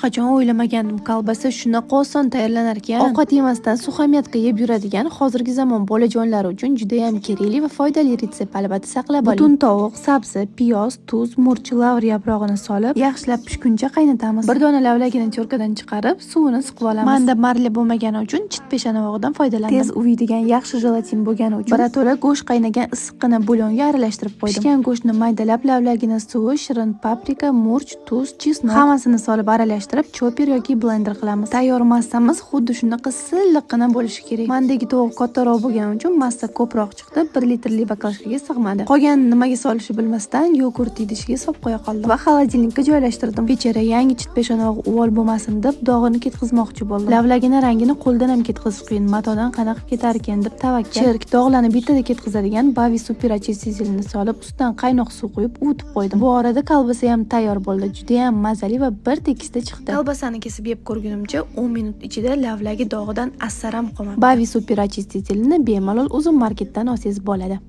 Qachon o'ylamagandim, kolbasa shunaqa oson tayyorlanar ekan. Ovqat yemasdan сухомятка yeb yuradigan hozirgi zamon bolajonlari uchun judayam kerakli va foydali retsept, albatta saqlab oling. Butun tovuq, sabzi, piyoz, tuz, murch, lavr yaprog'ini solib, yaxshilab pishguncha qaynatamiz. Bir dona lavlagini тёрка dan chiqarib, suvini siqib olamiz. Manda marля bo'lmagani uchun chit peshanavog'idan foydalandim. Tez uviydigan yaxshi jelatin bo'lgani uchun birato'la go'sht qaynagan issiqqina bulyonga aralashtirib qo'ydim. Pishgan go'shtni maydalab, lavlagini suvi, shirin paprika, murch, tuz, чеснок hammasini solib aralashtirib, chopper yoki blender qilamiz. Tayyor massamiz xuddi shunaqa silliqqina bo'lishi kerak. Mandagi tovuq kattaroq bo'lgani uchun massa ko'proq chiqdi, 1 litrli баклажка ga sig'madi. Qolganini nimaga solishni bilmasdan yogurt idishiga solib qo'ya qoldim va холодильник ka joylashtirdim. Bechara yangi chit peshanog'i uvol bo'lmasin deb dog'ini ketqizmoqchi bo'ldim. Lavlagini rangini qo'ldan ham ketqizish qiyin, matodan qanaqa ketar ekan deb tavakkal. Chirk dog'larni bittada ketqizadigan Bavi super очиститель ni solib, ustidan qaynoq suv quyib uvitib qo'ydim. Bu orada kolbasa ham tayyor bo'ldi. Juda ham mazali va bir tekisda chiqdi. Kolbasani kesib yeb ko'rgunimcha 10 minut ichida lavlagi dog'idan asar ham qolmabdi. Bavi super очиститель ni bemalol Uzum marketdan olsangiz bo'ladi.